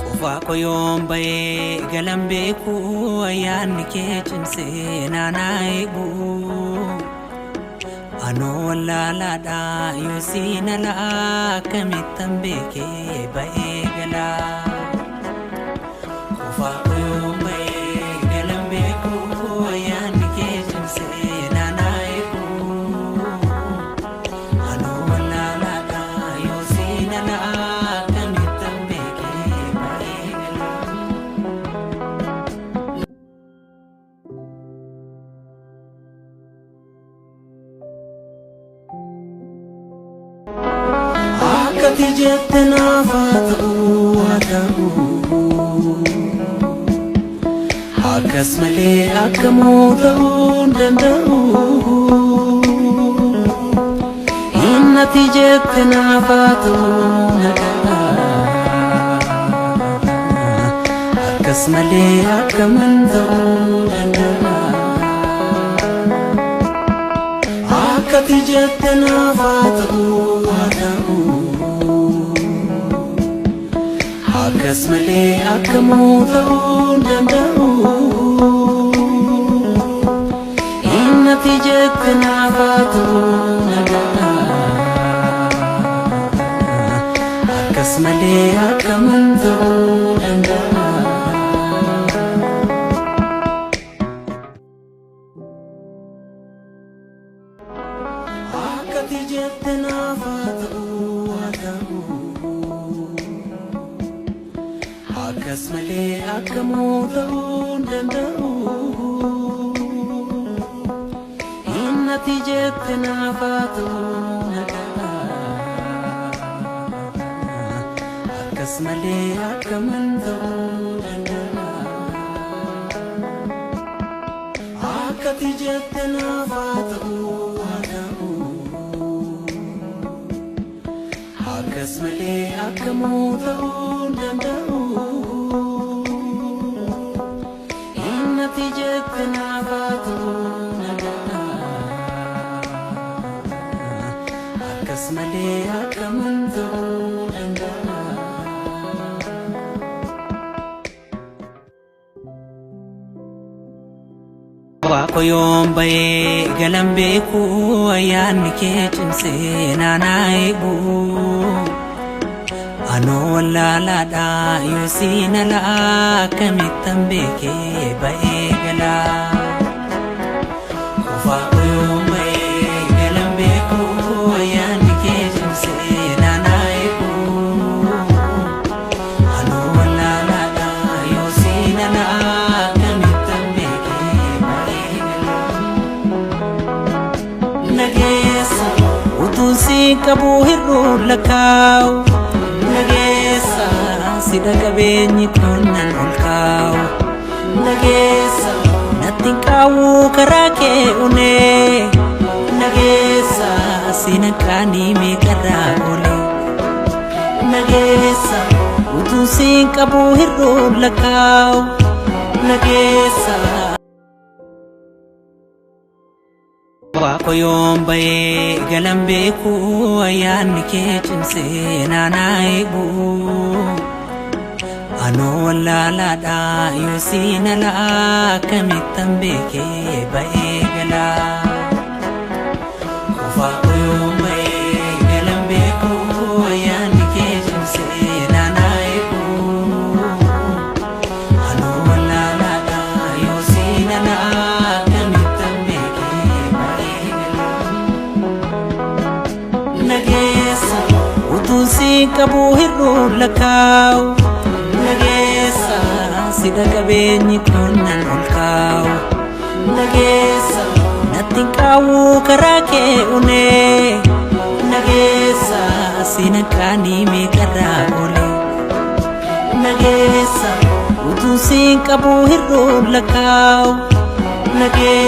Qofaa koo yoon ba'ee galan beeku ayyaanni kee cimsee naanaa eegu. Anoo wallaalaadha yoo siin alaa akkamittan beekee ba'ee gala. Qofaa koo yoon ba'ee galan beeku ayyaanni kee cimsee naanaa eegu. Anoo wallaalaadha yoo siin alaa akkamittan beekee ba'ee gala. Akka ati jette naaf haa ta'u haa ta'u. Akkas malee akkamuu ta'uu hin danda'u. Inni ati jette naaf haa ta'u nagaa. Akkas malee akkaman ta'uu danda'a. Akka ati jette naaf haa ta'u haa ta'u. Akkas malee akkamuu ta'uu hin danda'u. Inni ati jette naaf haa ta'u nagaa. Akkas malee akkaman ta'uu danda'a. Akka ati jette naaf haa ta'u haa ta'u. Akkas malee akkamuu ta'uu hin danda'u. Inni ati jette naaf haa ta'u nagaa. Akkas malee akkaman ta'uu danda'a. Akka ati jette naaf haa ta'u haa ta'u. Akkas malee akkamuu ta'uu hin danda'u. Inni ati jette naaf haa ta'u nagaa. Akkas malee akkaman ta'uu danda'a. Qofaa koo yoon ba'ee galan beeku ayyaanni kee cimsee naanaa eegu. Anoo wallaalaadha yoo siin alaa akkamittan beekee ba'ee gala. Qofaa koo yoon ba'ee galan beeku ayyaanni kee cimsee naanaa eegu. Anoo wallaalaadha yoo siin alaa akkamittan beekee ba'ee gala. Nageessa utuun siin qabu hir'uu lakkaa'u. Nageessa sidha qabeenyi kunnan ol kaa'u. Nageessa natti hin qaawwu karaa kee onee. Nageessa siin qaanii meeqarraa oole. Nageessa utuun siin qabu hir'uu lakkaa'u. Nageessa. Qofaa koo yoon ba'ee galan beeku ayyaanni kee cimsee naanaa eegu. Anoo wallaalaadha yoo siin alaa akkamittan beekee ba'ee gala. Qofaa koo yoon ba'ee galan beeku ayyaanni kee cimsee naanaa eegu. Anoo wallaalaadha yoo siin alaa akkamittan beekee ba'ee gala. Nageessa utuun siin qabu hir'uu lakkaa'u. Nageessa sidha qabeenyi kunnan ol kaa'u. Nageessa natti hin qaawwu karaa kee onee. Nageessa siin qaanii meeqarraa oole. Nageessa utuun siin qabu hir'uu lakkaa'u. Nageessa.